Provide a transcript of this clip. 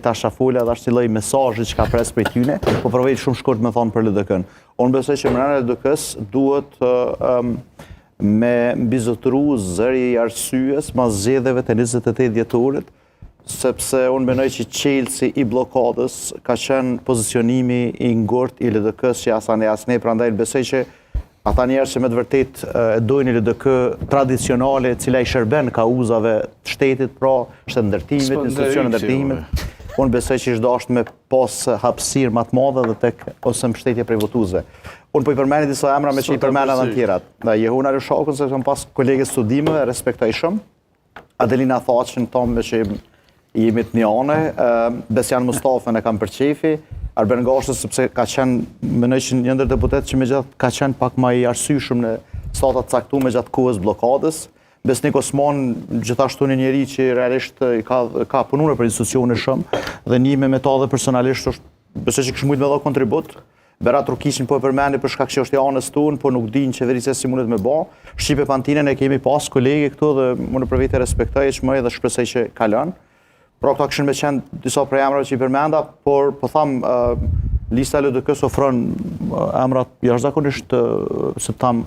Tash a fola dhe është si lloj mesazhi që ka pres prej tyne, po provoj shumë shkurt me thonë për LDK-n. Unë besoj që mrena LDK-s duhet um, me mbizotëru zëri i arsyes mas zgjedhjeve të 28 dhjetorit, sepse unë mendoj që çelësi i bllokadës ka qenë pozicionimi i ngurtë i LDK-s që as anej as knej, prandaj besoj që ata njerëz që me të vërtet e dojnë LDK tradicionale, e cila i shërben kauzave të shtetit, pra shtetndërtimit, institucionit ndërtimit, unë besoj që ishte dashtë me pas hapësirë më të madhe dhe tek ose mbështetje prej votuesve. Unë po i përmendi disa emra me që i përmenda edhe në tjerat. Da Jehona Lushakun se kam pas kolege studimeve, respektoj shumë. Adelina Thaçin tonë me që jemi të një ane, Besian Mustafën e kam për qefi, Arben Gashën sepse ka qenë, mendoj që një ndër deputet që megjithatë ka qenë pak ma i arsyeshëm në situata të caktume gjatë kohës bllokadës. Besnik Osman, gjithashtu një njeri që realisht ka, ka punuar për institucione shumë dhe njihemi me ta dhe personalisht është, besoj që kish mujtë me dha kontribut. Berat Rukiqin po e përmendi për shkak që është i anës tonë, po nuk di në qeverisje si mundet me ba. Shqipe Pantinën e kemi pas kolege këtu dhe unë për vete respektoj e çmoj dhe shpresoj që kalon. Pra këta kishin me qenë disa prej emrave që i përmenda, por po tham uh, lista e LDK-s ofron emra jashtëzakonisht uh, se tham.